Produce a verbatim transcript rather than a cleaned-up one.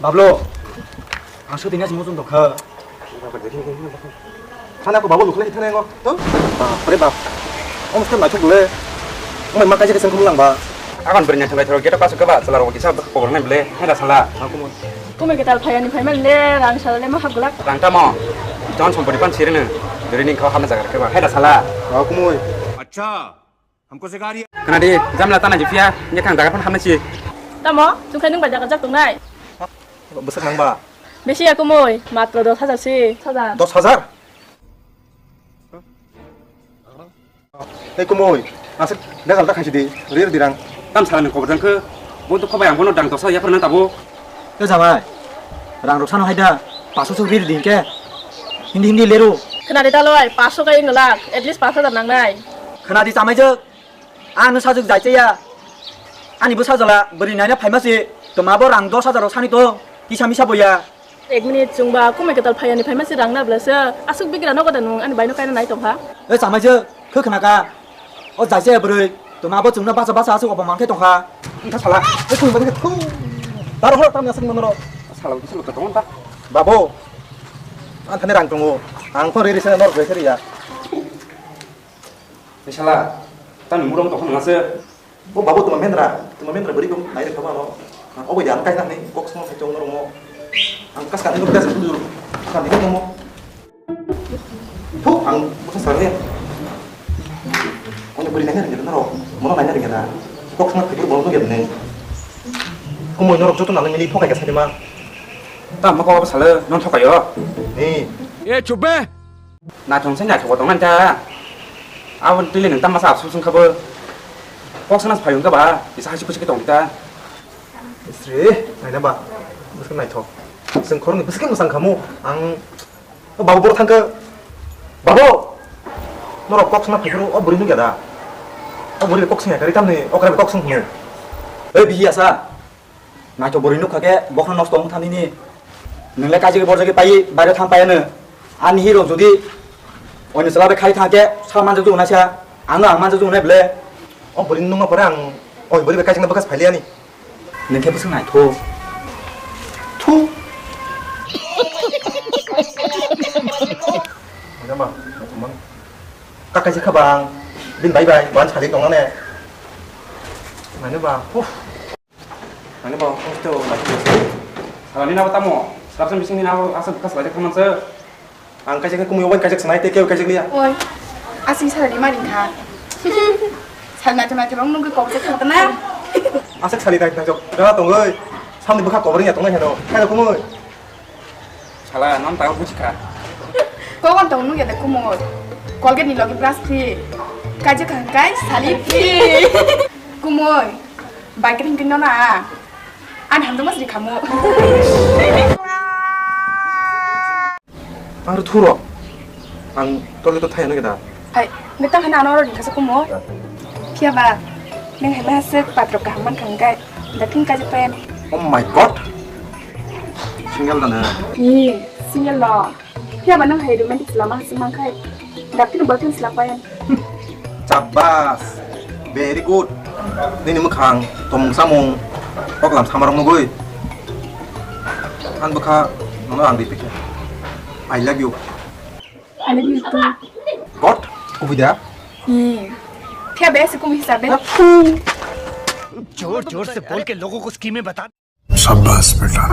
Bablo, ang shooting asi muchung tongkha. Sana ko babu lukhle thane ngo to. Bap re bap. Om ste maichuk le. Om ma kaje kesang khum lang ba. Agon bernya thulai thoro gate pas ka ba, chala ro kisa khobor nai ble. Heda sala. Aku mo. Kumui kwtal phaiya ni phaima le rang sala le ma hap glak. Rang tamo. Jon sompori pan sirene. Duri ning kho hamna jaga ke ba. Heda sala. Aku mo. Acha. Hamko se gari. Kana di, jamla tana jipia, nya khang jaga pan hamna si. Tamo, chung khai nung bai jaga jak tongnai. Bwswk nang ba? Bisi ya kumui, matro dos hajar si. Dos hajar? Dos hajar? Ei kumui, aswk legal ta khaisi di, rir di rang. Tam salani khobor jang khe, bo to khobai ang bono dang dos hajar yapharna tabo. Te jamai, rang rok sano haida, paso sok rir di ke. Hindi hindi leru. Khna di taloi, paso kai ngelak, at least pas hajar nangnai. Khna di chamai jok. Ang no sajwk jai chaya. Ani bwsa jala bwrwi naina phaima se. Toma bo rang dos hajar rok sani to. Kisa misa boya. Ek minute chwngba kumui kwtal phaiya ni phaima se rang na bwla se. Aswk bigra no goda nung ani bai no kaina nai tong ha. E chamai je khwkhna ka. O jai chaya bwrwi. Toma bo chwngno basa basa aswk obo mang khe tong ha. Wngkha sala. E chwng bwrwi thu. Daro horo tam aswk mano ro. Sala bo sala tong ta. Babo. Ang thani rang tongo. Ang phone ri ri se nor bai khe ri ya. Ni sala, tani murong tokha nang se. Bo babu tuma mendra, tuma mendra beri ko nai rek tama no. Ang obo ya ang kaisa ni kok song sai chong no mo. Ang kas kani no biasa dulu. Kani ko mo. Thu ang bukan sare. Oni beri nai rek no ro. Mono nai rek na. Kok song sai beri bono no gel ne. Ko mo no rok joto nang ni thokai ka sai ma. Ta ma ko sale non thokai yo. Ni. E chup be. Naithok se naithok tong nang ta. Abo twi le nang tama sa absuk sung kha bo. Kok sana phai wng kha ba, kisa hasi kuchi tong ta. Sri, naina ba. Bwswk naithok. Seng khoroknwi bwswk mwsang khamu. Ang o babu boro thang kha. Babu. Norok kok sana phai phuru o bwrwi nugya da. O bwrwi kok sing ya kari tamni o kari kok sung hunu. Ei bihi asa. Naithok bwrwi nukha khe bokhno nosto wng thani ni. Nwng le kaijagwi borjagwi paiwi baire thang paiya no. Ani hero jodi oino chwla bai khai thang khe sa manjak jwnai sa, ano ang manjak jwnai ble. O bwrwi nungma pore ang oi bwrwi bai kaijagna bwkha phai liya ni. Nwng khe bwswk naithok. Thu. Mane ba, mane. Ka kaisa kha bang. Bin bai bai, ban sali tong ne. Mane ba, uff. Ani bo hosto bai. Salani nabo tamo? Sabsa bising ni nabo asa buka salai khaman se. Ang kaisa khe kumui obai kaisa sanai te keu kaisa liya. Oi. Asing salani mani kha. Sal na tuna tuna nunggu kok se khatna. Asa sali dai dai jok. Dara tong oi. Samni bukha kobor ya tong nai heno. Hai kumui. Sala, non tao buji kha. Kogon tong nung ya de kumoi. Colgate ni logi brush free. Kaje kha kai sali free. Kumoi. Bai kring kring no na. An ham mas ri khamu. Ar thuro. Ang tole to thai no da. Ai, neta hana ano ro ringkha sa kumo. Phiya ba, neng hai ma se patro kaham man khang kai. Da pink kaje pen. Oh my God. Single da na. Ni, single lo. Phiya ba nang hai romantic lama se man khai. Da pink ba pink sila pen. Chabas. Very good. Nini mukhang tomung samung koklam samarok nugui. An bwkha nono ang ripikha. I love you. I love you too. What? Kubui da? Hmm. Phiya ba se kum hisabe. जोर जोर से बोल के लोगों को स्कीमें बता। शाबाश बेटा।